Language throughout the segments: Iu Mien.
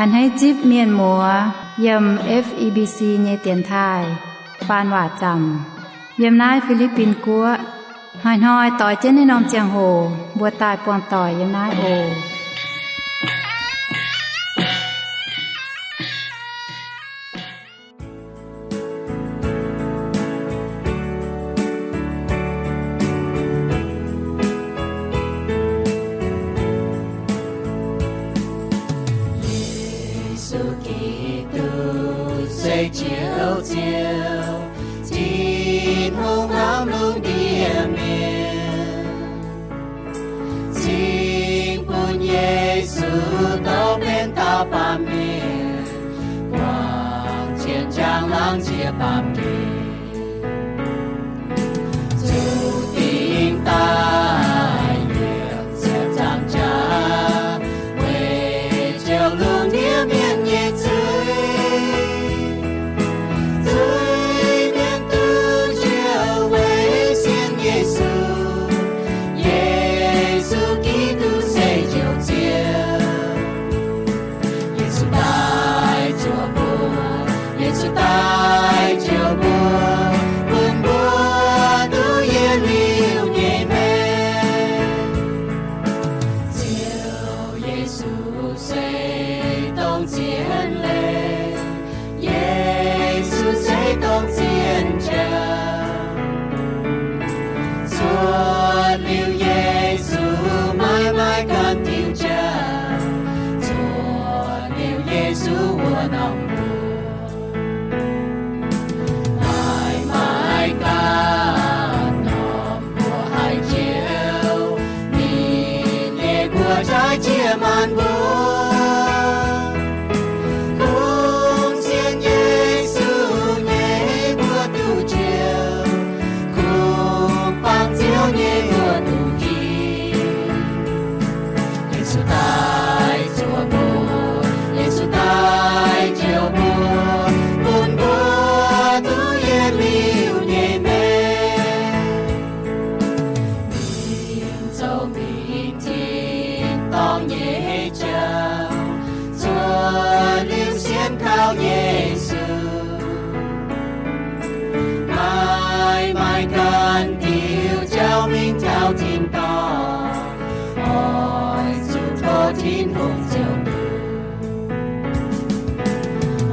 A'hneiv zipv mienh muoz yiem F E B C nyei dienx taaih faan waac zaamc yiem naaiv Fi^li^bin Guoqv. Hnoi-hnoi doix jienv naaiv norm ziangh hoc mbuo daaih buangh doic yiem naaiv oc. Yesu Giduc se Ziouv Ziouv, Tin-Hungh hnamv lungh ndiev mienh. Cingx bun Yesu douh benx dauh baamh mienh, buangh cien njang laangz jiex baamh gen, zuqc dingc daaih yiem ziepc nzaangc jaax, weic jouh lungh ndiev mienh nyei zuiz. Zuiz-mienh duqv njoux weic sienx Yesu. Yesu Giduc se Njoux Ziouv. Yesu daaih zuoqc mbuo, Yesu daaih njoux mbuo, bun mbuo duqv yietc liuz nyei maengc. Ziouv Yesu se dongh zien leiz, Yesu se dongh zien jauv. Cuotv liuz Yesu, maaih maaih ganh diuh jauv. Cuotv liuz Yesu wuov norm mbuox, maaih maaih ganh norm mbuox haiz Ziouv, ninh nyei mbuox jaaix jiex maanc mbuo. Kungx sienx Yesu nyei mbuo duqv njoux, kungx bangc Ziouv nyei mbuo duqv hiuv. Yesu daaih zuoqc mbuo, Yesu daaih njoux mbuo, bun mbuo duqv yietc liuz nyei maengc. Mingh zoux mingh tin-dorngh nyei jauv, cuotv liuz sienx kaux Yesu. Maaih maaih ganh diuh jauv mingh taux tin-dorngh, oix zuqc tov Tin-Hungh ziouc duqv.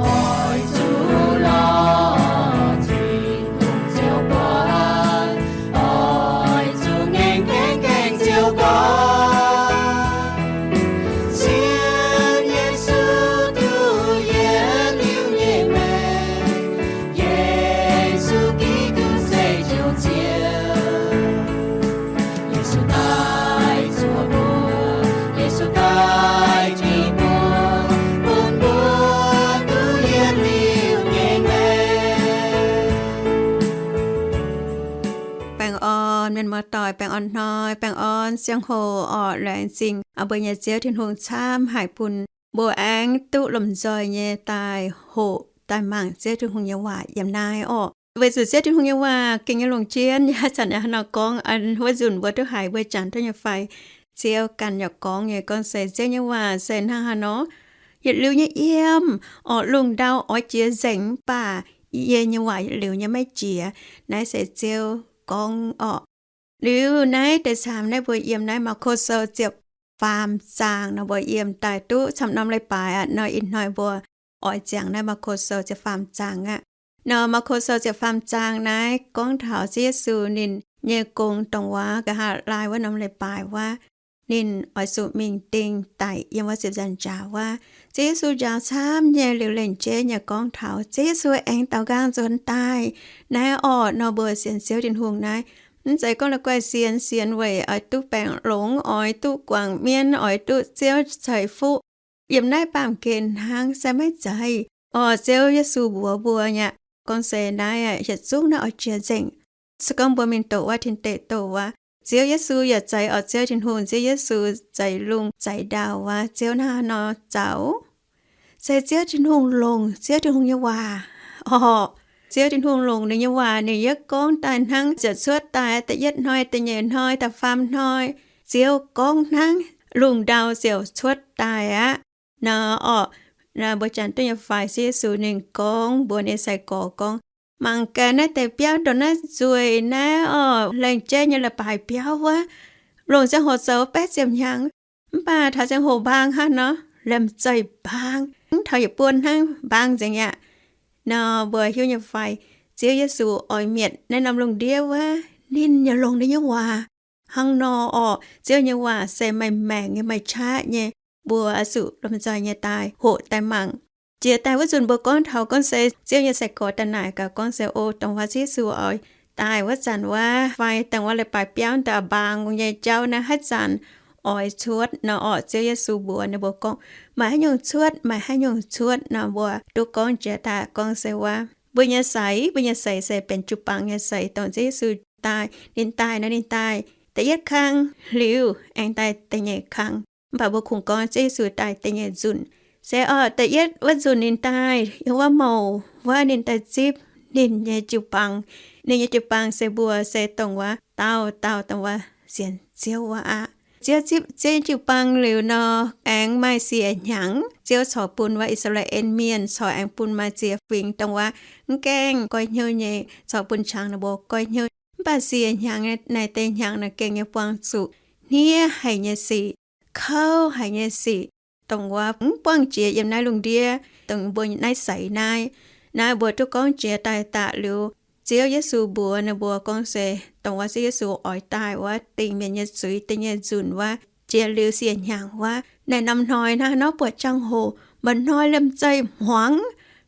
Oix zuqc lorz Tin-Hungh ziouc buatc, oix zuqc ngaengc gaengh gaengh ziouc gorngv, sienx Yesu duqv yietc liuz nyei maengc. Yesu Giduc se Njoux Ziouv. Yesu daaih zuoqc mbuo, Yesu daaih njoux mbuo, bun mbuo duqv yietc liuz nyei maengc. Baengh orn mienh muoz-doic, baengh orn hnoi, baengh orn ziangh hoc orqc. Laengz zingh mbuo nyei Ziouv Tin-Hungh camv haic bun mbuo aengx duqv lomh nzoih nyei daaih hoqc daaih mangc Ziouv Tin-Hungh nyei waac yiem naaiv orqc. Weic zuqc Ziouv Tin-Hungh nyei waac gengh nyei longc jienv, yaac zanc yaac haaix nor gorngv, wuov nzunc mbuo duqv haiz mbuo jangx duqv nyei fai? Ziouv ganh yaac gorngv nyei, gorngv se Ziouv nyei waac se hnangv haaix nor, yietc liuz nyei yiem, orqc, lungh ndau oix jiex nzengc mv baac yie nyei waac yietc liuz nyei maiv jiex. Naaiv se Ziouv gorngv orqc. Liuz naaiv deix camv naaiv mbuo yiem naaiv Maako Sou ziepc faam zaang nor, mbuo yiem daaih duqv camv norm leiz-baaix aqv. Nor ih hnoi mbuo oix ziangx naaiv Maako Sou ziepc faam zaang aqv. Nor Maako Sou ziepc faam zaang naaiv gorngv taux Ziouv Yesu ninh nyei gong dongh waac nqa'haav laai wuov norm leiz-baaix wuov, ninh oix zuqc mingh ding daic yiem wuov ziepc nzaangc jaax wuov. Ziouv Yesu njaaux camv nyei liuz lengc jeiv nyei gorngv taux Ziouv Yesu aengx daaux nqaang nzuonx daaih. Naaiv orqc, nor mbuo sienx Ziouv Tin-Hungh naaiv, mv zeiz gorngv la'guaih sienx, sienx weic oix duqv baengh longx, oix duqv guangc mienv, oix duqv Ziouv ceix fuqv. Yiem naaiv baamh gen hnangv se maiv zeiz. Orqc, Ziouv Yesu mbuox mbuo nyei aqv, gorngv se naaiv yietc zungv naaiv oix jiex nzengc. Se gorngv mbuo mingh doqc wuov tin-deic doqc wuov, Ziouv Yesu yaac zeiz orqc, Ziouv Tin-Hungh, Ziouv Yesu zeix lungh zeix ndau wuov, Ziouv hnangv haaix nor zaux? Se Ziouv Tin-Hungh longc Ziouv Tin-Hungh nyei waac. Orqc, Ziouv Tin-Hungh longc ninh nyei waac, ninh yaac gorngv daaih hnangv ziouc cuotv daaih, da'yietv hnoi, da'nyeic hnoi, da'faam hnoi, Ziouv gorngv hnangv, lungh ndau ziouc cuotv daaih aqv. Nor orqc, Naaiv mbuo janx duqv nyei fai? Ziouv Yesu ninh gorngv mbuox ninh nyei sai-gorx gorngv, Mangc gaax naaiv deix biauv ndongc naaiv nzueic naaiv orqc, laengz jeiv nyei leiz-baaix biauv wuov, longc ziangh hoc zoux baeqv ziepc hnyangx, mv baac taux ziangh hoc mbaang hnangv nor, liemh zeih mbaang, mv taux yietc buonc hnangv, mbaang nzengc aqv. Nor mbuo hiuv nyei fai? Ziouv Yesu oix mietc naaiv norm lungh ndiev wuov, ninh yaac longc ninh nyei waac hnangv nor orqc. Ziouv nyei waac se maaih maengc nyei, maaih qaqv nyei. Mbuo oix zuqc lomh nzoih nyei daaih hoqc daaih mangc. Jiex daaih wuov nzunc mbuo gorngv taux gorngv se Ziouv nyei sai-gorx daaih naaic gaax gorngv se, O, dongh wuov Ziouv Yesu oix daaih wuov zanc wuov, fai dongh wuov leiz-baaix biauv daaih mbaang nyei jauv naaiv haaix zanc oix cuotv nor orqc. Ziouv Yesu mbuox ninh mbuo gorngv, Maaih haaix nyungc cuotv, maaih haaix nyungc cuotv nor. Mbuo duqv gorngv jiex daaih gorngv se wuov, mbuo nyei seix, mbuo nyei seix se benx jiu-baang nyei seix. Dongh Ziouv Yesu daaih, ninh daaih nor, ninh daaih da'yietv kang liuz aengx daaih da'nyeic kang. Mv baac mbuo kungx gorngv Ziouv Yesu daaih da'nyeic nzunc. Se orqc, da'yietv wuov nzunc ninh daaih yiem wuov mouc wuov, ninh daaih zipv ninh nyei jiu-baang. Ninh nyei jiu-baang se mbuo, se dongh wuov dauh dauh dongh wuov sienx Ziouv wuov aqv. Ziouv zipv Ziouv nyei jiu-baang liuz nor, aengx maaih siec hnyangx Ziouv corc bun wuov I^saa^laa^en Mienh, corc aengx bun maaih ziex fingx dongh wuov mv gaengh goiv hnyouv nyei, corc bun qangx ninh mbuo goiv hnyouv. Mv baac siec hnyangx naaiv deix hnyangx naaic gengh nyei buangh zuqc hniev haic nyei sic, kouv haic nyei sic, dongh wuov mv buangh jiex yiem naaiv lungh ndiev, dongh mbuo naaiv seix naaiv. Naaiv mbuo duqv gorngv jiex daaih daqc liuz, Ziouv Yesu mbuox ninh mbuo gorngv se dongh wuov Ziouv Yesu oix daaih wuov dingc mienh nyei zuiz da'nyeic nzunc wuov, jiex liuz siec hnyangx wuov, naaic norm hnoi hnangv nor buatc jangx-hoc mba'hnoi liemh zeih hmuangx,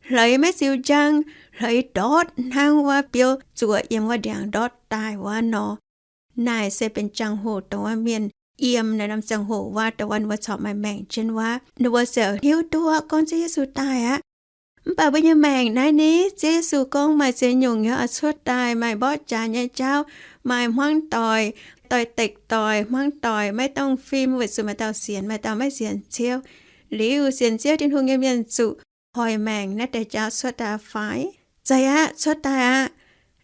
hleix maiv ziux njang, hleix ndortv hnangv wuov biouv zuoqc yiem wuov ndiangx ndortv daaih wuov nor. Naaic se benx jangx-hoc dongh wuov mienh yiem naaic norm ziangh hoc wuov, dongh wuov ninh mbuo corc maaih maengc jienv wuov, ninh mbuo ziouc hiuv duqv gorngv Ziouv Yesu daaih aqv. Mv baac mbuo nyei maengc naaiv ni, Ziouv Yesu gorngv maaih ziex nyungc nyei oix cuotv daaih, maaih mborqv jaax nyei jauv, maaih hmuangv doic, doix-dekc doic, hmuangv doic maiv dongh fim weic zuqc maaih dauh sienx, maaih dauh maiv sienx Ziouv. Liuz sienx Ziouv Tin-Hungh nyei mienh zuqc hoic maengc naaiv deix jauv cuotv daaih fai? Zeiz aqv, cuotv daaih aqv.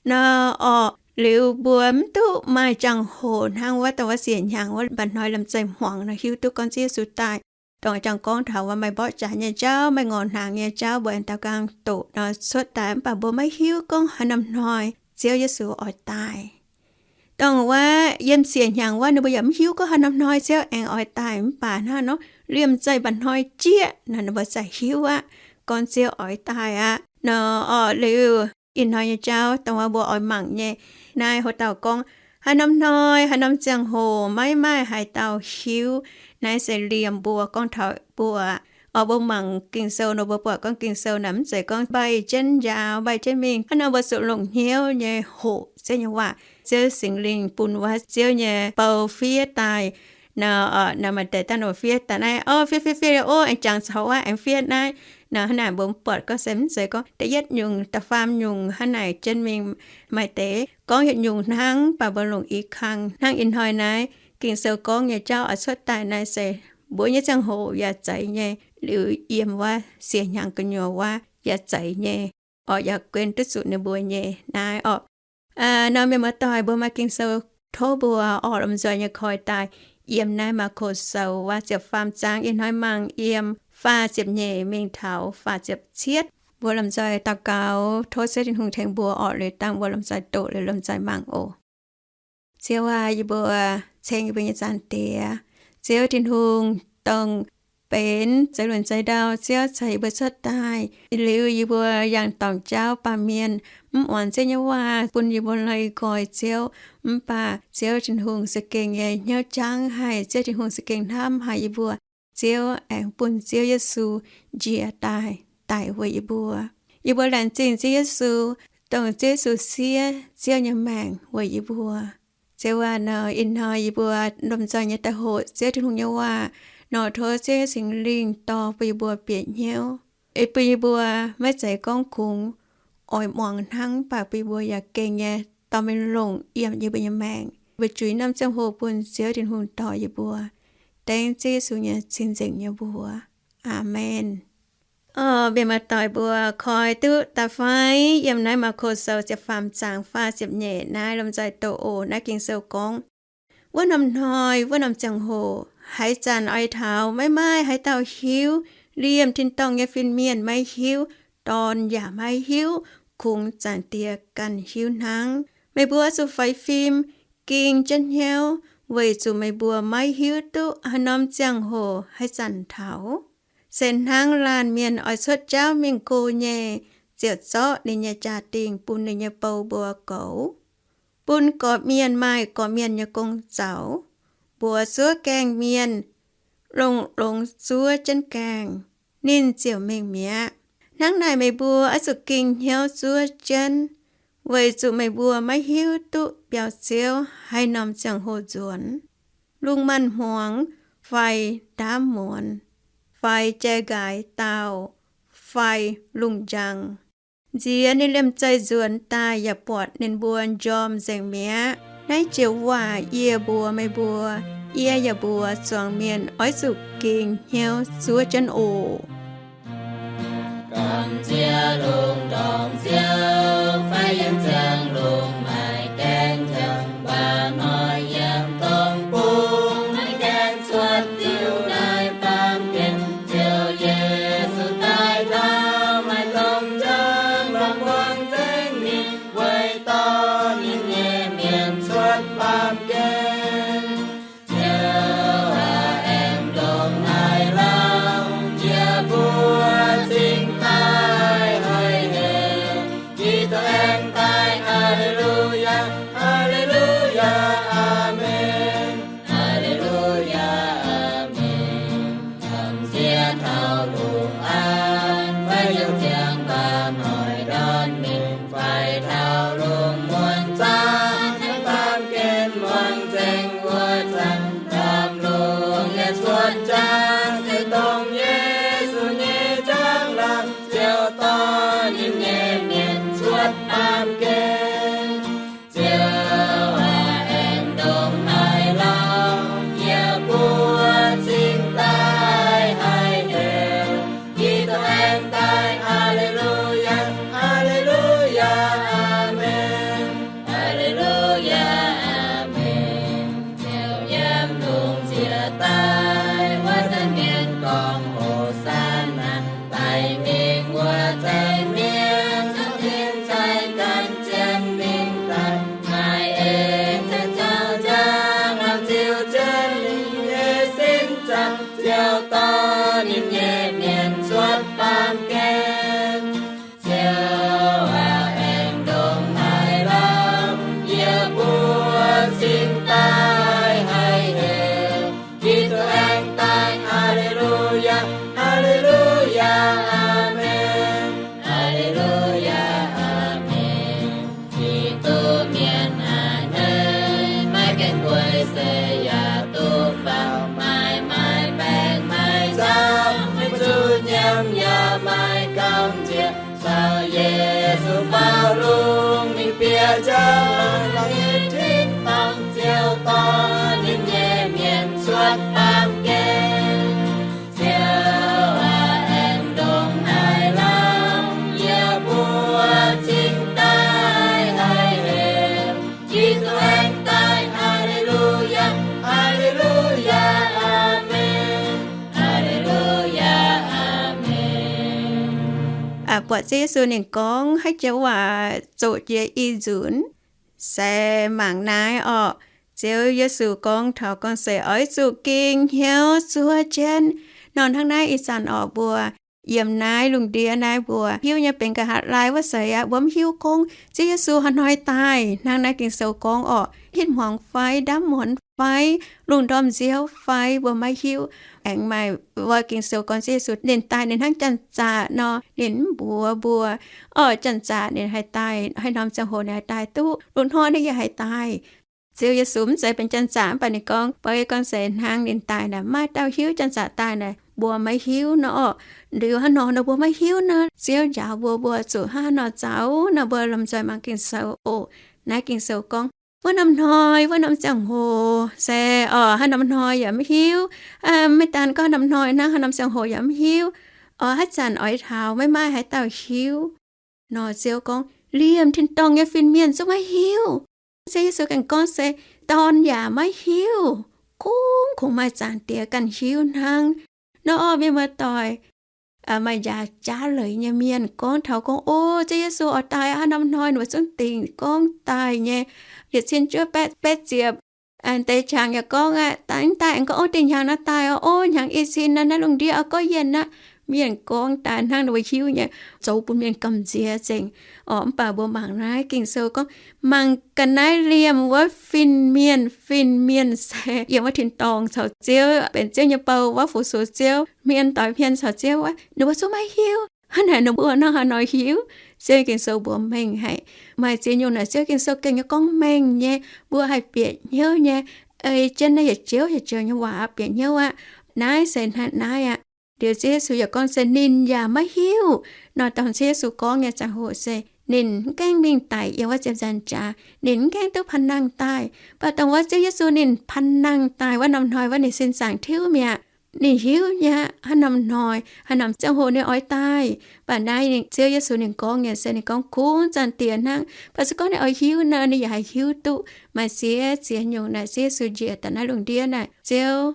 Nor orqc, liuz mbuo mv duqv maaih jangx-hoc hnangv wuov dongh wuov siec hnyangx wuov mba'hnoi liemh zeih hmuangx nor hiuv duqv gorngv Ziouv Yesu daaih. Dongh jangx gorngv taux wuov maaih mborqv jaax nyei jauv, maaih ngorc hnaangx nyei jauv, mbuo aengx daaux nqaang doqc nor cuotv daaih, mv baac mbuo maiv hiuv gorngv haaix norm hnoi Ziouv Yesu oix daaih. Dongh wuov yiem siec hnyangx wuov ninh mbuo yaac mv hiuv gorngv haaix norm hnoi Ziouv aengx oix daaih, mv baac hnangv nor liemh zeih mba'hnoi jieqv nor ninh mbuo za'gengh hiuv aqv gorngv Ziouv oix daaih aqv. Nor orqc, liuz ih hnoi nyei jauv dongh wuov mbuo oix mangc nyei, naaiv houc dauh gorngv, haaix norm hnoi, haaix norm ziangh hoc maiv maaih haaix dauh hiuv. Naaiv se liemh mbuo gorngv taux mbuo. Orqc, mbuo mangc Ging-Sou nor mbuo buatc gorngv Ging-Sou naaic mv zeiz gorngv mbaih jienv njaaux, mbaih jienv mingh. Hnangv nor mbuo zuqc longc hnyouv nyei hoqc Ziouv nyei waac. Ziouv Singx Lingh bun wuov Ziouv nyei bou fiev daaih nor, nor maaih deix daaih nor fiev daaih naaiv, o, fiev fiev fiev, o, aengx jangx caux wuov, aengx fiev naaiv. Nor hnangv naaic mbuo buatc gorngv se mv zeiz gorngv da'yietv nyungc, da'faam nyungc hnangv naaic jienv mingh. Maaih deix gorngv yietc nyungc hnangv, mv baac mbuo longc i kang. Hnangv ih hnoi naaiv Ging-Sou gorngv nyei jauv oix cuotv daaih naaiv se mbuo nyei ziangh hoc yaac zeiz nyei, liuz yiem wuov siec hnyangx gu'nyuoz wuov yaac zeiz nyei. Orqc, yaac guen duqv zuqc ninh mbuo nyei naaiv orqc. Nor mienh muoz-doic, mbuo maaih Ging-Sou tov mbuo orqc lomh nzoih nyei koi daaih yiem naaiv Maako Sou wuov ziepc faam zaang. Ih hnoi mangc yiem faah ziepc nyeic mingh taux faah ziepc cietv. Mbuo lomh nzoih daux gaux tov Ziouv Tin-Hungh tengx mbuo orqc. Liuz dangh mbuo lomh nzoih doqc liuz lomh nzoih mangc oc. Ziouv aac, yie mbuo ceng yie mbuo nyei Zaangc Diex, Ziouv Tin-Hungh, dongh benx zeix lunc zeix ndau Ziouv caux yie mbuo cuotv daaih. Liuz yie mbuo yangh dorngc jauv baamh mienh mv muangx Ziouv nyei waac bun yie mbuo lei nqoi Ziouv. Mv baac Ziouv Tin-Hungh za'gengh nyei hnyouv jangv haic, Ziouv Tin-Hungh za'gengh hnamv haic yie mbuo. Ziouv aengx bun Ziouv Yesu njiec daaih, daic weic yie mbuo. Yie mbuo laengz zingh Ziouv Yesu, dongh Ziouv Yesu siev Ziouv nyei maengc weic yie mbuo. Ziouv aac, nor ih hnoi yie mbuo lomh nzoih nyei daaih hoqc Ziouv Tin-Hungh nyei waac nor, tov Ziouv Singx Lingh dorh bun yie mbuo bieqc hnyouv, bun yie mbuo maiv zeiz gorngv kungx oix muangx hnangv, mv baac bun yie mbuo yaac gengh nyei dorh mingh longc yiem yie mbuo nyei maengc, mbuo juix norm ziangh hoc bun Ziouv Tin-Hungh dorh yie mbuo. Dengv Ziouv Yesu nyei cing-nzengc nyei mbuox. Aamen. Orqc, mienh muoz-doic mbuo koi duqv da'fai yiem naaiv Maako Sou ziepc faam zaang faah ziepc nyeic naaiv lomh nzoih doqc oc. Naaiv Ging-Sou gorngv, wuov norm hnoi, wuov norm ziangh hoc, haaix zanc oix taux maiv maaih haaix dauh hiuv. Liemh tin-dorngh nyei fin-mienh maiv hiuv, dorn yaac maiv hiuv, kungx Zaangc Diex ganh hiuv hnangv. Meih mbuo oix zuqc faix fim, ging jienv hnyouv, weic zuqc meih mbuo maiv hiuv duqv haaix norm ziangh hoc haaix zanc taux. Se hnangv laanh mienh oix cuotv jauv mingh go nyei, ziouc zorqv ninh nyei jaa-dingh bun ninh nyei bou mbuo goux, bun gorqv-mienh maaih gorqv-mienh nyei gong zaux, mbuox zuov gaengh mienh longx-longx zuov jienv gaengh, ninh ziouc mingh mi'aqv. Hnangv naaic meih mbuo oix zuqc ging hnyouv zuov jienv, weic zuqc meih mbuo maiv hiuv duqv biaux Ziouv haaix norm ziangh hoc nzuonx. Lungh maanz-hmuangx, fai ndaamv muonz, fai jai nqaaix daauh, fai lungh njang, nziex ninh liemh zeih nzuonx daaih yaac buatc ninh mbuo njormh nzengc mi'aqv. Naaiv joux waac yie mbuox meih mbuo, yie yaac mbuox zuangx mienh oix zuqc ging hnyouv zuov jienv oc. Gamh nziex lungh ndorm Ziouv, fai yiem ziangh lungh maaih gaengh jangx, waac noic yiem dongh bung maaih gaengh cuotv diuh naaiv baamh gen. Ziouv Yesu daaih taux, maaih domh nzangc lorqc, buangh nzengc ninh, weic dorh ninh nyei mienh cuotv baamh gen. Ziouv aac, aengx ndongc naaiv lauh, yie mbuo cingx daaih haih heuc, Giduc aengx daaih. Aa^le^lu^yaa, aa^le^lu^yaa, aamen. Aa^le^lu^yaa, aamen. Gamh nziex taux lungh aanx, fai yiem ziangx mbaac noic ndortv mingh, fai taux lungh muonz zaangv, baamh gen muangx nzengc wuov zanc, ndorm lungh yaac cuotv jaax, se dongh Yesu nyei njang-laangc, Ziouv dorh ninh nyei mienh cuotv baamh gen. Ziouv aac, aengx ndongc naaiv lauh, yie mbuo cingx daaih haih heuc, Giduc aengx daaih. Aa^le^lu^yaa, aa^le^lu^yaa, aamen. Aa^le^lu^yaa, aamen. Ziouv yiem lungh nziex daaih, wuov zanc mienh gorngv, Hosanna! Daic mingh wuov deix mienh, caux tin-sai ganh zien mingh daaih. Maaih en caux jauv nzangc, laangz ziux jienv ninh nyei sin zaangc, Ziouv dorh ninh nyei mienh cuotv baamh gen. Ziouv aac, aengx ndongc naaiv lauh, yie mbuo cingx daaih haih heuc, Giduc aengx daaih. Aa^le^lu^yaa, aa^le^lu^yaa, aamen. Aa^le^lu^yaa, aamen. Giduc mienh aac, hneiv maiv gaengh guei se yaac duqv faaux, maaih maaih baengc maaih nzauh, maiv zuqc nyiemc yaac maaih gamh nziex. Caux Yesu faaux lungh mingh bieqc njang, laangz nyei tin-dorngh, Ziouv dorh ninh nyei mienh cuotv baamh gen. Ziouv aac, aengx ndongc naaiv lauh, yie mbuo cingx daaih haih heuc, Giduc aengx daaih. Aa^le^lu^yaa, aa^le^lu^yaa, aamen. Aa^le^lu^yaa, aamen. Aa, buatc Ziouv Yesu ninh gorngv haaix joux waac zoqc jiex i nzunc, se mangc naaiv orqc. Ziouv Yesu gorngv taux gorngv se oix zuqc ging hnyouv zuov jienv. Nor hnangv naaiv ih zanc orqc, mbuo yiem naaiv lungh ndiev naaiv mbuo hiuv nyei benx nqa'haav laai wuov seix aqv, mbuo mv hiuv gorngv Ziouv Yesu haaix hnoi daaih. Hnangv naaiv Ging-Sou gorngv orqc, hitv hmuangx fai, ndaamv muonz fai, lungh ndorm nziouv fai, mbuo maiv hiuv. Aengx maaih wuov Ging-Sou gorngv Ziouv Yesu ninh daaih ninh hnangv janx-zaqc nor, ninh mv mbuox mbuo orqc, janx-zaqc ninh haih daaih, haaix norm ziangh hoc ninh haih daaih duqv, lungh hnoi ninh yaac haih daaih. Ziouv Yesu mv zeiz benx janx-zaqc, mv baac ninh gorngv, beiv gorngv se hnangv ninh daaih naaic, maaih dauh hiuv janx-zaqc daaih naaic, mbuo maiv hiuv nor orqc. Liuz haaix nor nor mbuo maiv hiuv nor, Ziouv njaaux mbuo, mbuo zuqc hnangv haaix nor zoux nor, mbuo lomh nzoih mangc Ging-Sou oc. Naaiv Ging-Sou gorngv, wuov norm hnoi, wuov norm ziangh hoc se orqc, haaix norm hnoi yaac mv hiuv. Maiv daan gorngv norm hnoi hnangv, haaix norm ziangh hoc yaac mv hiuv. Orqc, haaix zanc oix taux maiv maaih haaix dauh hiuv. Nor Ziouv gorngv, liemh tin-dorngh nyei fin-mienh zungv maiv hiuv. Ziouv Yesu ganh gorngv se, dorn yaac maiv hiuv, kungx kungx maaih Zaangc Diex ganh hiuv hnangv. Nor orqc, mienh muoz-doic, maaih njaaux jaav leiz nyei mienh gorngv taux gorngv, O, Ziouv Yesu oix daaih aqv. Hnangv norm hnoi ninh mbuo zungv dingc gorngv daaih nyei. Yietc cin juov baeqv betv ziepc deix qangx yaac gorngv aqv, daaih, daaih aengx gorngv, O, dinh hnyangx naaiv daaih oc, o, hnyangx i cin naaiv, naaiv lungh ndiev oix gorngv yienh aqv. Mienh gorngv daaih hnangv ninh mbuo hiuv nyei, zoux bun mienh gamh nziex nzengc. Orqc, mv baac mbuo mangc naaiv Ging-Sou gorngv, mangc ga'naaiv liemh wuov fin-mienh, fin-mienh se yiem wuov tin-dorngh caux Ziouv, benx Ziouv nyei bou wuov, fu-sux Ziouv, hmien doix hmien caux Ziouv wuov, ninh mbuo zungv maiv hiuv. Hnangv naaic ninh mbuo nor haaix nor hiuv? Ziouv Ging-Sou mbuox mengh haic. Maaih ziex nyungc naaic Ziouv Ging-Sou gengh nyei gorngv mengh nyei, mbuo haih bieqc hnyouv nyei. Ei jienv naaiv yietc joux yietc joux nyei waac bieqc hnyouv aqv. Naaiv se hnangv naaiv aqv. Liuz Ziouv Yesu yaac gorngv se ninh yaac maiv hiuv. Nor dongh Ziouv Yesu gorngv nyei ziangh hoc se ninh mv gaengh mingh daic yiem wuov ziepc nzaanx jaax, ninh mv gaengh duqv panh nangh daaih. Mv baac dongh wuov Ziouv Yesu ninh panh nangh daaih wuov norm hnoi wuov, ninh sin zaangc tiuv mi'aqv. Ninh hiuv nyei aqv, haaix norm hnoi, haaix norm ziangh hoc ninh oix daaih. Mv baac naaiv Ziouv Yesu ninh gorngv nyei se ninh gorngv kungx zanc diex hnangv. Mv baac se gorngv ninh oix hiuv nor, ninh yaac haih hiuv duqv. Maaih ziex ziex nyungc naaic Ziouv Yesu njiec daaih naaiv lungh ndiev naaic, Ziouv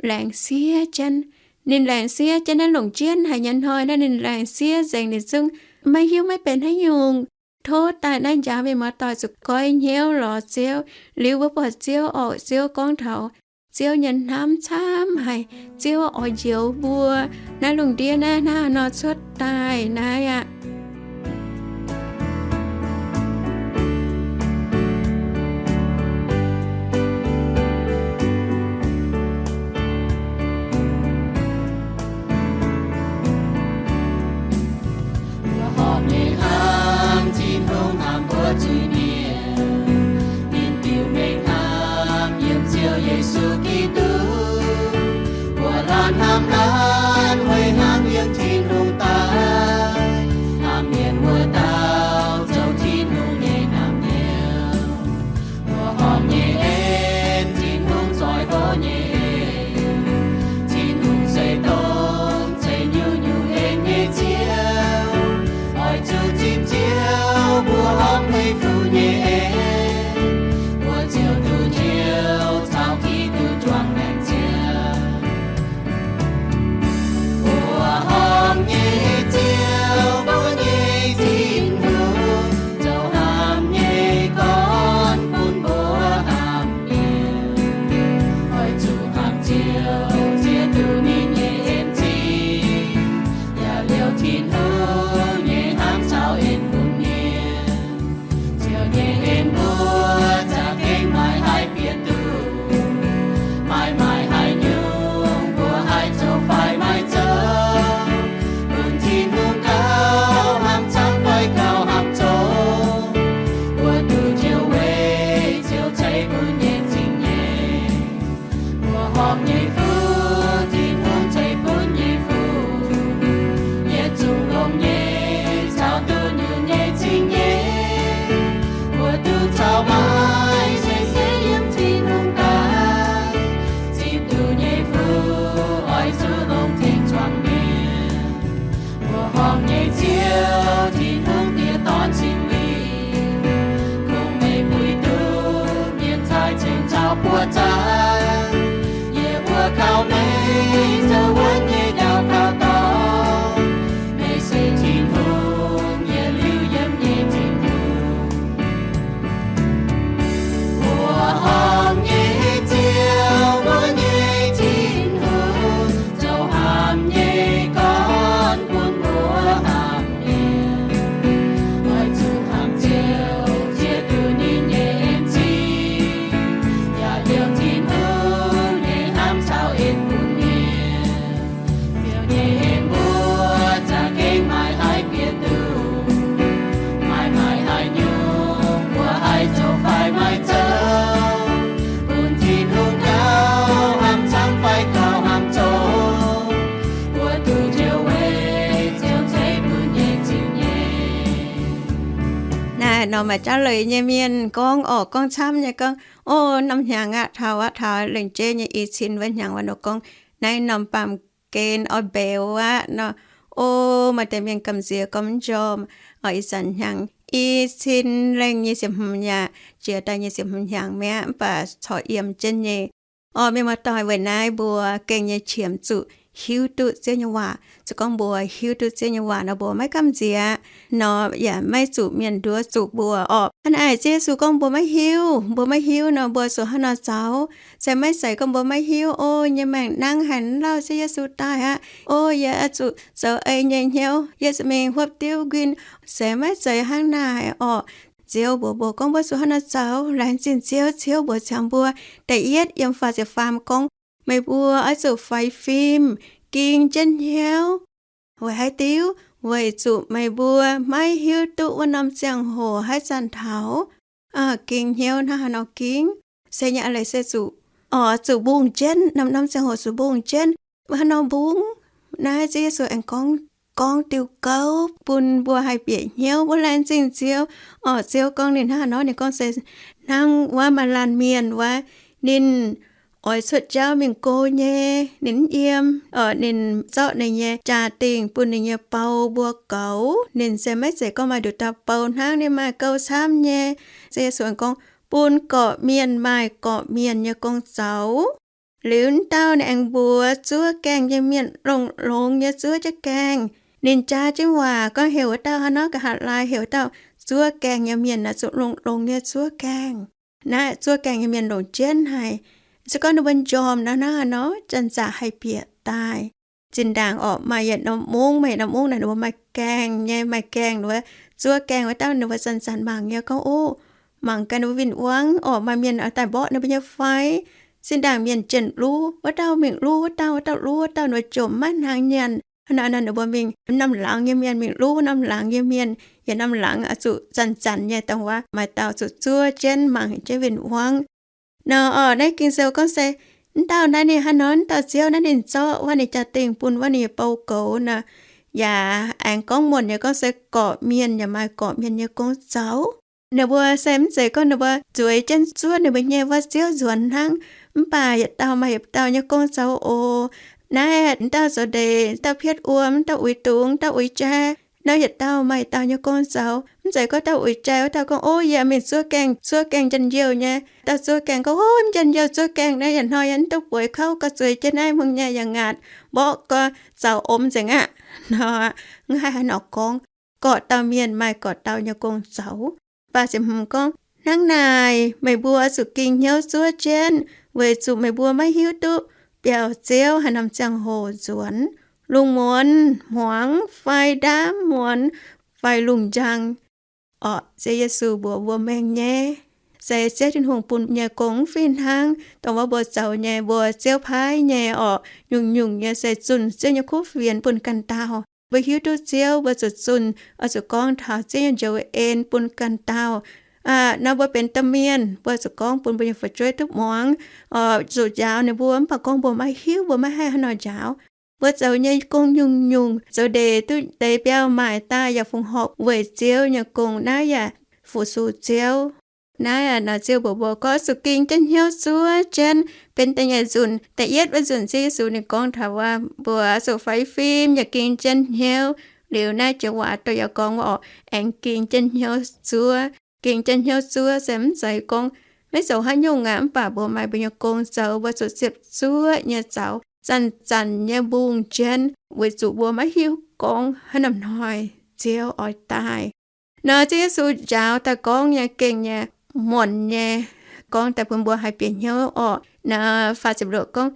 laengz siev jienv. Ninh laengz siev jienv naaiv longc jienv haic nyei hnoi naaiv, ninh laengz siev nzengc, ninh zungv maiv hiuv maiv benx haaix nyungc. Tov daaih naaiv njaaux mienh muoz-doic zuqc goiv hnyouv lorz Ziouv. Liuz mbuo buatc Ziouv orqc, Ziouv gorngv taux Ziouv nyei hnamv camv haic. Ziouv oix njoux mbuo naaiv lungh ndiev naaiv hnangv haaix nor cuotv daaih naaiv aqv. Mbuo horpc nyei hnamv Tin-Hungh hnamv mbuo zuiz-mienh. Ninh diuc mengh hnamv yiem Ziouv Yesu Giduc. Mbuo laanh hnamv laanh huih hnamv yiem Tin-Hungh daaih. Hnamv mienh wuov dauh zoux Tin-Hungh nyei hnamv hnyouv. Mbuo horpc nyei en, Tin-Hungh zoih hlo nyei en. Tin-Hungh se dongh ceix nyungc-nyungc en nyei Ziouv. Oix zuqc zipv Ziouv mbuo horpc meiv fuqv nyei en, mbuo ziouc duqv njoux caux Giduc juangc maengc Ziouv. Mbuo horpc nyei Ziouv, mbuo nyei Tin-Hungh, zoux hnamv nyei gorn bun mbuo hnamv mienh. Oix zuqc hnamv Ziouv, ziex duqv ninh nyei en zingh, yaac liouh Tin-Hungh nyei hnamv caux en bun mienh. Ziouv nyei en mbuo za'gengh maiv haih bieqc duqv. Maaih maaih haaix nyungc mbuo haih zoux fai maiv zoux, bun Tin-Hungh gauh hnamv camv fai gauh hnamv zoqc, mbuo duqv njoux weic Ziouv ceix bun nyei zingh nyei. Mbuo horpc nyei fuqv, Tin-Hungh ceix bun nyei fuqv, yietc zungv longx nyei caux duqv nyungc nyei zingh nyei. Mbuo duqv caux maaih se se yiem Tin-Hungh daaih. Zipv duqv nyei fuqv oix zuqc longx tengx zuangx mienh. Mbuo horpc nyei Ziouv, Tin-Hungh diex dorn Singx Lingh, kungx maiv buix duqv mienh taaih cingx caux buoqc zaangc. Yie mbuo kaux meih zoux wuonv nyei ndau kaux dorngx. Meih se Tin-Hungh, yietc liuz yiem nyei Tin-Hungh. Mbuo horpc nyei Ziouv, mbuo nyei Tin-Hungh, zoux hnamv nyei gorn bun mbuo hnamv mienh. Oix zuqc hnamv Ziouv, ziex duqv ninh nyei en zingh, yaac liouh Tin-Hungh nyei hnamv caux en bun mienh. Ziouv nyei en mbuo za'gengh maiv haih bieqc duqv. Maaih maaih haaix nyungc mbuo haih zoux fai maiv zoux, bun Tin-Hungh gauh hnamv camv fai gauh hnamv zoqc, mbuo duqv njoux weic Ziouv ceix bun nyei zingh nyei. Naaiv norm maaih jauv leiz nyei mienh gorngv orqc, gorngv camv nyei gorngv, O, norm hnyangx aqv, taux aqv, taux lengc jeiv nyei i cin wuov hnyangx wuov nor gorngv, naaiv norm baamh gen oix mbeux aqv nor. O, maaih deix mienh gamh nziex gorngv mv njormh, oix ih zanc hnyangx i cin lengh nyei ziepc hmz yaac jiex daaih nyei ziepc hmz hnyangx mi'aqv, mv baac corc yiem jienv nyei. Orqc, mienh muoz-doic, weic naaiv mbuo gengh nyei qiemx zuqc hiuv duqv Ziouv nyei waac. Se gorngv mbuo hiuv duqv Ziouv nyei waac nor, mbuo maiv gamh nziex nor, yaac maiv zuqc mienh nduov zuqc mbuo orqc. Hnangv naaic Ziouv Yesu gorngv mbuo maiv hiuv, mbuo maiv hiuv nor, mbuo zuqc hnangv nor zoux. Se maiv zeiz gorngv mbuo maiv hiuv, o, yie nyei maengc nangv haic, lauh Ziouv Yesu daaih aqv, o, yie oix zuqc zoux ei nyei hnyouv, yie zuqc mingh huopv diuv nquin, se maiv zeiz hnangv naaic orqc. Ziouv mbuox mbuo gorngv mbuo zuqc hnangv nor zoux. Laengz zingh Ziouv, Ziouv mbuox ziangx mbuo, da'yietv yiem faah ziepc faam gorngv, meih mbuo oix zuqc faix fim, ging jienv hnyouv. Weic haaix diuc? Weic zuqc meih mbuo maiv hiuv duqv wuov norm ziangh hoc haaix zanc taux. Ging hnyouv hnangv haaix nor ging? Se nyei a'leiz se zuqc, oix zuqc mbungh jienv, norm-norm ziangh hoc zuqc mbungh jienv. Hnangv nor mbungh, naaiv Ziouv Yesu aengx gorngv, gorngv diuh gouv bun mbuo haih bieqc hnyouv, mbuo laengz zingh Ziouv. Oc, Ziouv gorngv ninh hnangv haaix nor, ninh gorngv se hnangv wuov maaih laanh mienh wuov, ninh oix cuotv jauv mingh go nyei, ninh mv yiem, oc, ninh zorqv ninh nyei jaa-dingh bun ninh nyei bou mbuo goux. Ninh se maiv zeiz gorngv maaih nduqc dauh bou hnangv, ninh maaih gouv camv nyei. Ziouv Yesu gorngv, bun gorqv mienh maaih gorqv mienh nyei gong zoux. Liuz wuov dauh ninh aengx mbuox zuov gaengh nyei mienh, longx-longx nyei zuov jienv gaengh. Ninh jaa jienv waac gorngv heuc wuov dauh hnangv nor, nqa'haav laai heuc wuov dauh zuov gaengh nyei mienh naaic zuqc longx-longx nyei zuov gaengh. Naaiv zuov gaengh nyei mienh longc jienv haic. Se gorngv ninh mbuo njormh nor, hnangv haaix nor, zanc-zanc haih bieqc daaih. Zinh ndaangc orqc, maaih yietc norm mungv, maaih yietc norm mungv naaic ninh mbuo maaih gaengh nyei, maaih gaengh ninh mbuo zuov gaengh wuov dauh ninh mbuo zanc-zanc mangc nyei gorngv, o, mangc gaax ninh mbuo win-wangv orqc, maaih mienh daaih mborqv ninh mbuo nyei fai. Zinh ndaangc mienh jienv luv wuov dauh mingh luv wuov dauh, wuov dauh luv wuov dauh, ninh mbuo jomc maiv hnaangx nyanc. Hnangv naaic ninh mbuo mingh norm laangz nyei mienh mingh luv norm laangz nyei mienh, yaac norm laangz oix zuqc zanc-zanc nyei dongh wuov maaih dauh zuqc zuov jienv mangc jienv win-wangv. Nor orqc, naaiv Ging-Sou gorngv se, wuov dauh naaiv ninh hnangv nor, wuov dauh ziouv naaiv ninh zorqv wuov ninh jaa-dingh bun wuov ninh nyei bou goux nor. Yaac aengx gorngv muonc nyei gorngv se gorqv mienh yaac maaih gorqv mienh nyei gong zoux. Ninh mbuo se mv zeiz gorngv ninh mbuo zueiz jienv zuov ninh mbuo nyei wuov ziouv nzuonx hnangv, mv baac yietc dauh maaih yietc dauh nyei gong zoux oc. Naaiv wuov dauh zoux ndeic, dauh pietv wuom, dauh uix dungz, dauh uix jai, nor yietc dauh maaih yietc dauh nyei gong zoux. Mv zeiz gorngv dauh uix jai wuov dauh gorngv, o, yie mingh zuov gaengh, zuov gaengh njien-youh nyei. Dauh zuov gaengh gorngv, o, mv njien-youh, zuov gaengh naaiv yietc hnoi yie mv duqv bueix kouv, gauh zueiz jienv naaiv hmung nyei yaac ngaatc mborqv gau, zaux omx nzengc aqv. Nor, mv haih haaix nor gorngv. Gorqv-dauh mienh maaih gorqv-dauh nyei gong zoux. Faah ziepc hmz gorngv, hnangv naaic meih mbuo zuqc ging hnyouv zuov jienv, weic zuqc meih mbuo maiv hiuv duqv biauv-ziouv haaix norm ziangh hoc nzuonx, lungh muonz hmuangx fai ndaamv muonz fai lungh njang. Orqc, Ziouv Yesu mbuox mbuo mengh nyei, se Ziouv Tin-Hungh bun nyei gong mv fih hnangv dongh wuov mbuo zoux nyei, mbuo Ziouv paaiv nyei orqc. Nyungc-nyungc nyei se zunh Ziouv nyei kuv fienx bun ganh dauh. Mbuo hiuv duqv Ziouv, mbuo zuqc zunh, oix zuqc gorngv taux Ziouv nyei njoux en bun ganh dauh. Nor mbuo benx domh mienh, mbuo zuqc gorngv bun mbuo nyei fu'jueiv duqv muangx, oix zuqc njaaux ninh mbuo, mv baac gorngv mbuo maiv hiuv, mbuo maiv haih haaix nor njaaux. Mbuo zoux nyei gong nyungc-nyungc, zoux ndeic duqv deix biauv maaic daaih yaac fongc horc weic Ziouv nyei gong. Naaiv yaac fu-sux Ziouv. Naaiv nor Ziouv mbuox mbuo gorngv zuqc ging jienv hnyouv zuov jienv. Benx da'nyeic nzunc, da'yietv wuov nzunc Ziouv Yesu ninh gorngv taux wuov mbuo zuqc faix fim yaac ging jienv hnyouv. Liuz naaiv joux waac douh yaac gorngv wuov orqc, aengx ging jienv hnyouv zuov. Ging jienv hnyouv zuov se mv zeiz gorngv maiv zoux haaix nyungc aqv, mv baac mbuo maaih mbuo nyei gong zoux, mbuo zuqc ziepc zuoqv nyei zoux, zanc-zanc nyei mbungh jienv, weic zuqc mbuo maiv hiuv gorngv haaix norm hnoi Ziouv oix daaih. Nor Ziouv Yesu njaaux daaih gorngv nyei gengh nyei muonc nyei, gorngv daaih bun mbuo haih bieqc hnyouv orqc. Nor faah ziepc luoqc gorngv,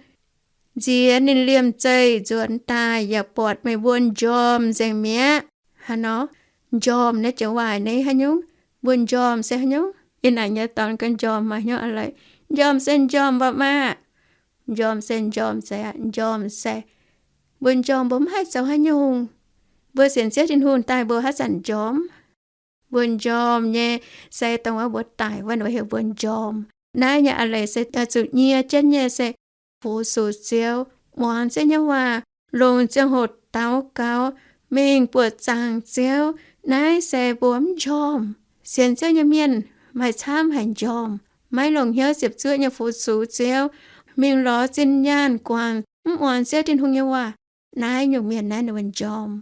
nziex ninh liemh zeih nzuonx daaih yaac buatc meih mbuo njormh nzengc mi'aqv. Hnangv nor, njormh naaiv joux waac naaiv haaix nyungc? Mbuo njormh se haaix nyungc? Yiem naaic nyei dorn ganh njormh maaih hnyouv a'leiz. Njormh se njormh mba'maah. Njormh se njormh se aqv. Njormh se mbuo njormh mbuo mv haih zoux haaix nyungc. Mbuo sienx Ziouv Tin-Hungh daaih mbuo haaix zanc njormh? Mbuo njormh nyei se dongh wuov mbuo daic wuov, ninh mbuo heuc mbuo njormh. Naaiv nyei a'leiz se zuqc nyie jienv nyei se fu-sux Ziouv, muangx Ziouv nyei waac, longc ziangh hoc daux gaux, mingh buoqc zaangc Ziouv. Naaiv se mbuo mv njormh. Sienx Ziouv nyei mienh maaih camv haic njormh, maiv longc hnyouv ziepc zuoqv nyei fu-sux Ziouv, mingh lorz zinh nyaanh guangc, mv muangx Ziouv Tin-Hungh nyei waac. Naaiv nyungc mienh naaiv ninh mbuo njormh.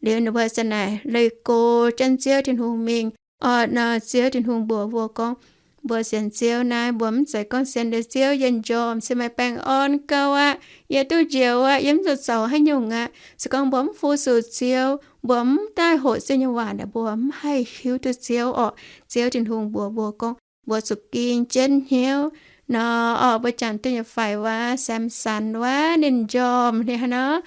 Liuz ninh mbuo se naaic leih go jienv Ziouv Tin-Hungh mingh. Orqc, nor Ziouv Tin-Hungh mbuox mbuo gorngv, Mbuo sienx Ziouv naaiv, mbuo mv zeiz gorngv sienx liuz Ziouv yie njormh se maaih baengh orn gauh aqv, yie duqv njoux aqv, yie mv zuqc zoux haaix nyungc aqv. Se gorngv mbuo mv fu-sux Ziouv, mbuo mv daaih hoqc Ziouv nyei waac, mbuo mv haih hiuv duqv Ziouv orqc. Ziouv Tin-Hungh mbuox mbuo gorngv mbuo zuqc ging jienv hnyouv nor orqc. Mbuo jangx duqv nyei faix waac, Samson wuov, ninh njormh ninh hnangv nor,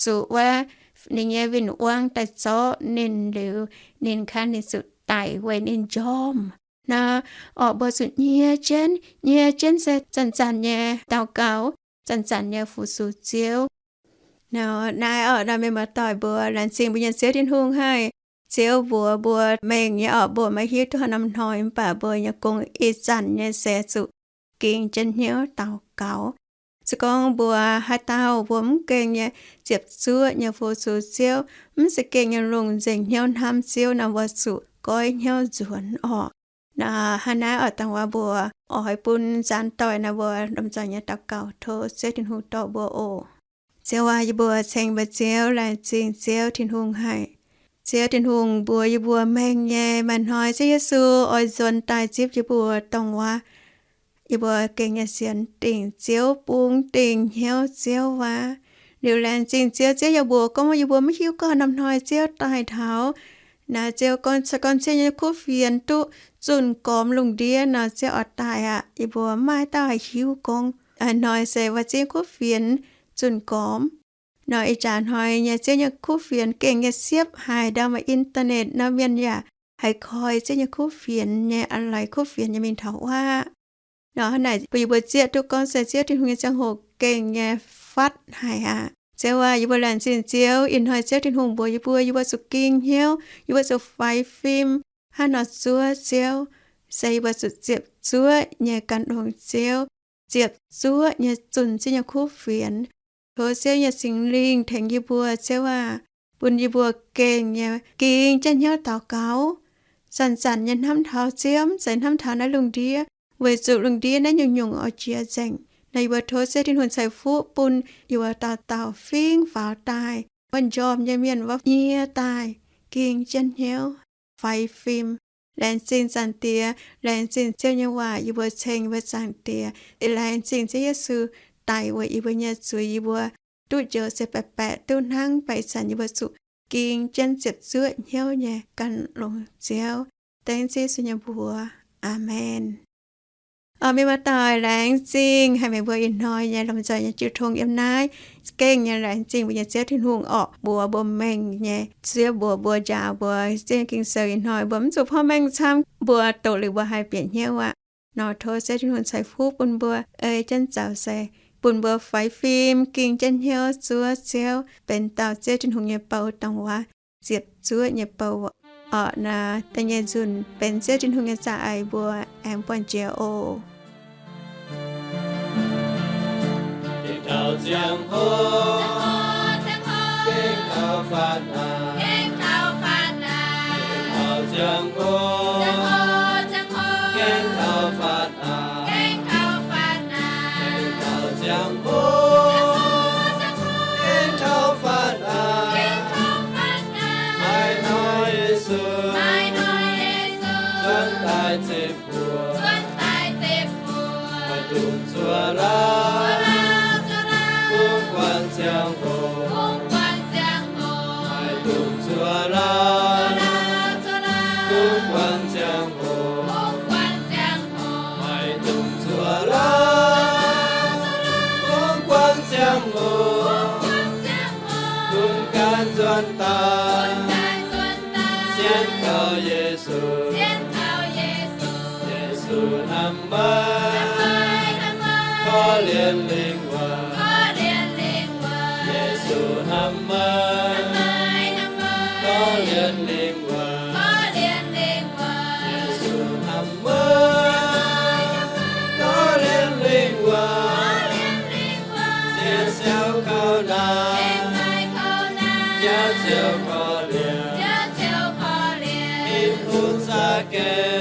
zuqc wuov ninh nyei win-wangv daaih zorqv ninh liuz, ninh kangv ninh zuqc daic weic ninh njormh nor orqc. Mbuo zuqc nyie jienv, nyie jienv se zanc-zanc nyei daux gaux, zanc-zanc nyei fu-sux Ziouv. Nor naaiv orqc, nor mienh muoz-doic mbuo, laengz zingh mbuo nyei Ziouv Tin-Hungh haih. Ziouv mbuox mbuo mengh nyei orqc, mbuo maiv hiuv duqv haaix norm hnoi, mv baac mbuo nyei gong ih zanc nyei se zuqc ging jienv hnyouv daux gaux. Se gorngv mbuo haaix dauh mbuo mv gengh nyei ziepc zuoqv nyei fu-sux Ziouv, mv za'gengh nyei longc nzengc hnyouv hnamv Ziouv nor, mbuo zuqc goiv hnyouv nzuonx orqc. Nor hnangv naaiv orqc, dangh wuov mbuo oix bun nzaanx doic naaiv mbuo lomh nzoih nyei daux gaux tov Ziouv Tin-Hungh dorh mbuo oc. Ziouv aac, yie mbuo ceng mbuo Ziouv, laengz zingh Ziouv Tin-Hungh haic. Ziouv Tin-Hungh mbuox yie mbuo mengh nyei, maaih hnoi Ziouv Yesu oix nzuonx daaih zipv yie mbuo dongh wuov yie mbuo gengh nyei sienx dingc Ziouv, bungx dingc hnyouv Ziouv waac. Liuz laengz zingh Ziouv, Ziouv yaac mbuox gorngv yie mbuo maiv hiuv gorngv norm hnoi Ziouv daaih taux. Naaiv Ziouv gorngv, se gorngv Ziouv nyei kuv fienx duqv zunh gormx lungh ndiev nor, Ziouv oix daaih aqv. Yie mbuo mv maaih dauh haih hiuv gorngv hnoi se wuov Ziouv nyei kuv fienx zunh gormx. Nor ih jaax hnoi nyei Ziouv nyei kuv fienx gengh nyei siepv haic ndau maaih internet nor, mienh yaac haih koi Ziouv nyei kuv fienx nyei, a'leiz kuv fienx nyei mingh taux wuov. Nor hnangv naaic bun yie mbuo zieqv duqv gorngv se Ziouv Tin-Hungh nyei ziangh hoc gengh nyei fatv haic aqv. Ziouv aac, yie mbuo laengz zingh Ziouv, ih hnoi Ziouv Tin-Hungh mbuox yie mbuo, yie mbuo zuqc ging hnyouv, yie mbuo zuqc faix fim hnangv nor zuov Ziouv, se yie mbuo zuqc ziepc zuoqv nyei gan longx Ziouv, ziepc zuoqv nyei zunh Ziouv nyei kuv fienx. Tov Ziouv nyei Singx Lingh tengx yie mbuo, Ziouv aac, bun yie mbuo gengh nyei ging jienv hnyouv daux gaux, zanc-zanc nyei hnamv taux Ziouv, mv zeiz hnamv taux naaiv lungh ndiev, weic zuqc lungh ndiev naaiv nyungc-nyungc oix jiex nzengc. Nor yie mbuo tov Ziouv Tin-Hungh ceix fuqv bun yie mbuo dauh dauh fingx faaux daaih, wuov njormh nyei mienh wuov nyie daaih, ging jienv hnyouv, faix fim. Laengz zingh Zaangc Diex, laengz zingh Ziouv nyei waac yie mbuo ceng yie mbuo Zaangc Diex. Laengz zingh Ziouv Yesu daic weic yie mbuo nyei zuiz, yie mbuo duqv njoux se baeqc baeqc duqv hnangv, baeqc zanc yie mbuo zuqc ging jienv ziepc zuoqv hnyouv nyei gan longx Ziouv. Dengv Ziouv Yesu nyei mbuox. Aamen. Mienh muoz-doic, laengz zingh haih meih mbuo ih hnoi nyei lomh nzoih nyei jiu tong yiem naaiv. Gengh nyei laengz zingh mbuo nyei Ziouv Tin-Hungh orqc, mbuox mbuo mengh nyei. Ziouv mbuox mbuo, njaaux mbuo, Ziouv nyei Ging-Sou ih hnoi mbuo mv zuqc porv mengh camv, mbuo doqc liuz mbuo haih bieqc hnyouv aqv. Nor tov Ziouv Tin-Hungh ceix fuqv bun mbuo ei jienv zoux se bun mbuo faix fim, ging jienv hnyouv zuov Ziouv, benx dauh Ziouv Tin-Hungh nyei bou dongh wuov ziepc zuoqv nyei bou. Orqc naaiv da'nyeic nzunc benx Ziouv Tin-Hungh nyei za'eix mbuo aengx buangh jiex oc. Bun gan nzuonx daaih, sienx kaux Yesu. Yesu hnamv meih, korv-lienh lingh wuonh. Yesu hnamv meih, korv-lienh lingh wuonh. Yesu hnamv meih, korv-lienh lingh wuonh. Jiex siou kouv naaic, jiex siou korv-lienh, Tin-Hungh za'gengh